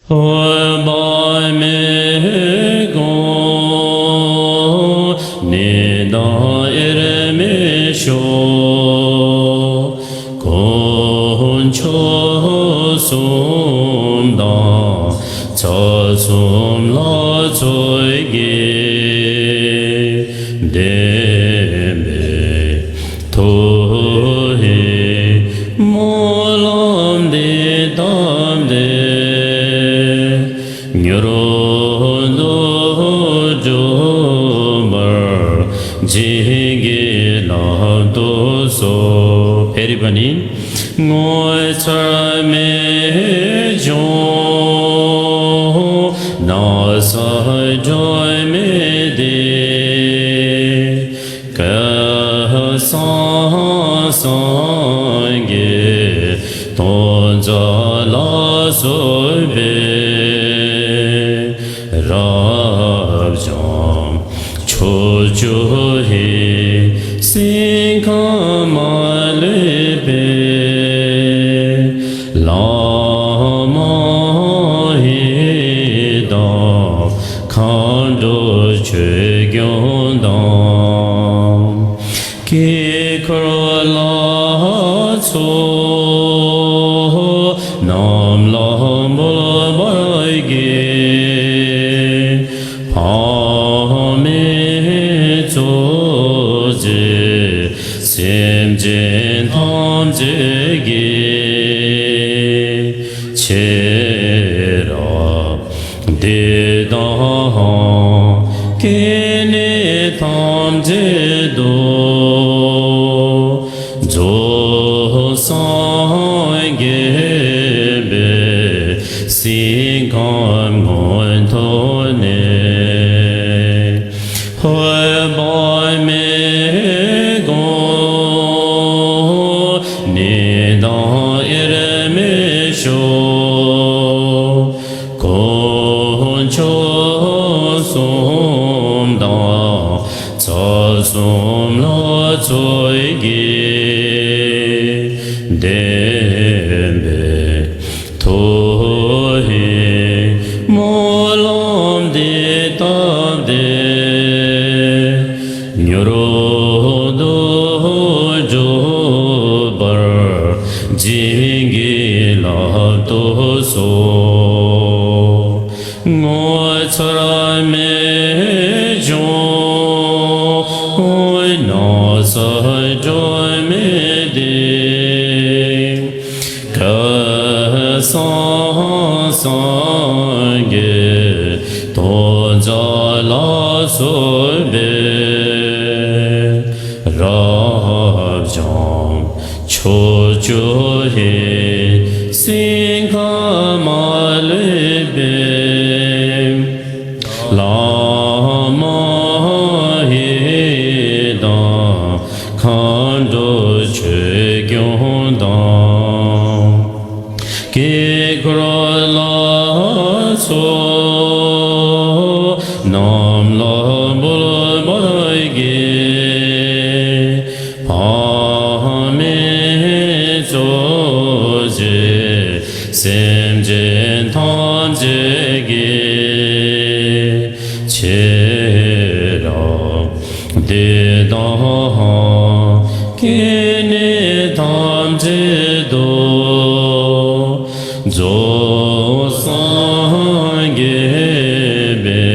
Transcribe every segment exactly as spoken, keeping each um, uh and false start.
འོད་དཔག་མེད་ཀུན། ནད་དང་དབྱེར་མེད་ཤོག། དཀོན་མཆོག་གསུམ་དང་ཕྱག་གསུམ་ལ་བརྩོན་གྱིས། བདེན་པའི་ཐུགས་ཀྱིས་སྨོན་ལམ་འདི་བཏབ་སྟེ། མྱུར་དུ་འགྲུབ་པར་བྱིན་གྱིས་བརླབ་ཏུ་གསོལ། ཕེབས་རིག་པ་ནི། ངོ་མཚར་རྨད་བྱུང་ན་བཟའ་སྒྲོན་མེ་འདི། སྐལ་བཟང་སངས་རྒྱས་ཏིང་འཛིན་ལ་སོགས་པའི་རབ་འབྱམས་ཕྱོགས་བཅུ་ཡི་སེམས་ཁམས་མ་ལུས་པའི་བླ་མ་ཡི་དམ་མཁའ་འགྲོ་ཆོས་སྐྱོང་དང་། དཀྱིལ་འཁོར་ལྷ་ཚོགས་རྣམས་ལ་འབུལ་བར་བགྱི། འཕགས་མའི་གཙོ་མཛད་སེམས་ཅན་ཐམས་ཅད་ཀྱི་ཆེས་རབ་བདེ་དང་སྐྱེ་གནས་ཐམས་ཅད་དུ། རྫོགས་སངས་རྒྱས་པའི་སེམས་ཁམས་མངོན་ཐོབ་ནས། འོད་དཔག་མེད་ཀུན། ནད་དང་དབྱེར་མེད་ཤོག། དཀོན་མཆོག་གསུམ་དང་ཕྱག་གསུམ་ལ་བརྩོན་གྱིས། བདེན་པའི་ཐུགས་ཀྱིས་སྨོན་ལམ་འདི་བཏབ་སྟེ། མྱུར་དུ་འགྲུབ་པར་བྱིན་གྱིས་བརླབ་ཏུ་གསོལ། ངོ་མཚར་རྨད་བྱུང་ན་བཟའ་སྒྲོན་མེ་འདི། སྐལ་བཟང་སངས་རྒྱས་ཏིང་འཛིན་ལ་སོགས་པའི་རབ་འབྱམས་ཕྱོགས་བཅུ་ཡི་སེམས་ཁམས་མ་ལུས་པའི་བླ་མ་ཡི་དམ་མཁའ་འགྲོ་ཆོས་སྐྱོང་དང་། དཀྱིལ་འཁོར་ལྷ་ཚོགས་རྣམས་ལ་འབུལ་བར་བགྱི། འཕགས་མའི་གཙོ་མཛད་སེམས་ཅན་ཐམས་ཅད་ཀྱི་ཆེས་རབ་བདེ་དང་སྐྱེ་གནས་ཐམས་ཅད་དུ། རྫོགས་སངས་རྒྱས་པའི་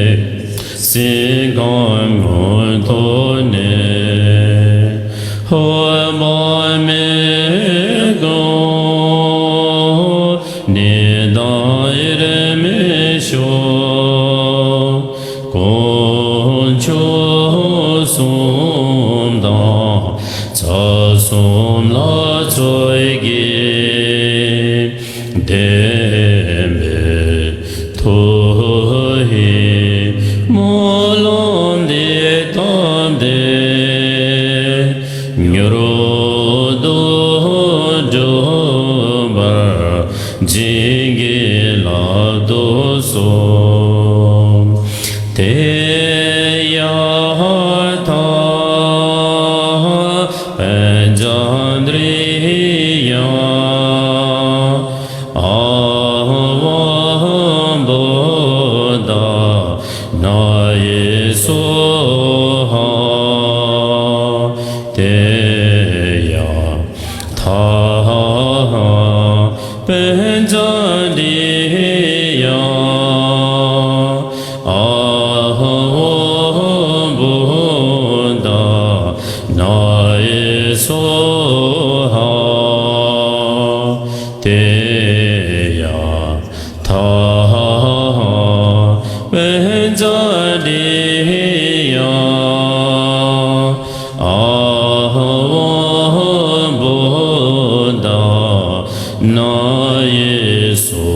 སེམས་ཁམས་མངོན་ཐོབ་ནས། འོད་དཔག་མེད་ཀུན། ནད་དང་དབྱེར་མེད་ཤོག། དཀོན་མཆོག་གསུམ་དང་ཕྱག་གསུམ་ལ་བརྩོན་གྱིས། བདེན་པའི་ཐུགས་ཀྱིས་སྨོན་ལམ་འདི་བཏབ་སྟེ། མྱུར་དུ་འགྲུབ་པར་བྱིན་གྱིས་བརླབ་ཏུ་གསོལ། དེ་ཡང་ཐ་པཉྩ་དྲི་ཡ་ཨ་བ་ ཛ་དྷི་ཡ། ཨ་ཧོ་བོ་དྷ་ནཱ་ཡེ་སྭཱ་ཧཱ། ཏདྱ་ཐཱ། བཛྲ་དྷི་ཡ། ཨ་ཧོ་བོ་དྷ་ནཱ་ཡེ་སྭཱ་